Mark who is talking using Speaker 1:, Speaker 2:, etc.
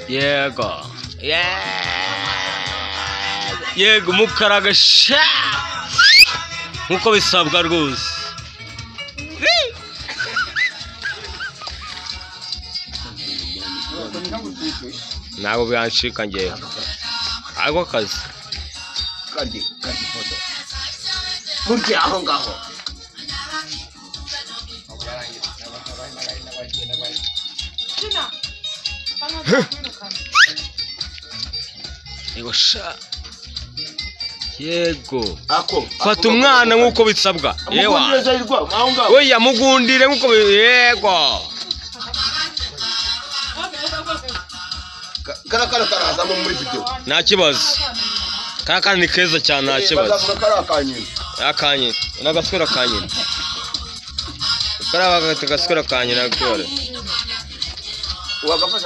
Speaker 1: Yego. Yego mukaraga sha. Nkuko bisabwa rwose. Ntabwo byanshika ngewe. Ako kazi.
Speaker 2: Kandi kandi foto. Burya aho ngaho.
Speaker 1: Yego sha. Yego.
Speaker 2: Ako.
Speaker 1: Fata umwana nkuko bisabwa. Yewa.
Speaker 2: Mugundire Zayirwa aho ngaho.
Speaker 1: Oya mugundire nkuko yego.
Speaker 2: Kara kara karazamo muri video.
Speaker 1: Nta kibazo. Kaka ni keza cyane nta kibazo.
Speaker 2: Bazavuga kari akanyina.
Speaker 1: Akanyina. N'agaswera kanyina. Kariya gaswera kanyina gore.
Speaker 2: Wagafasha.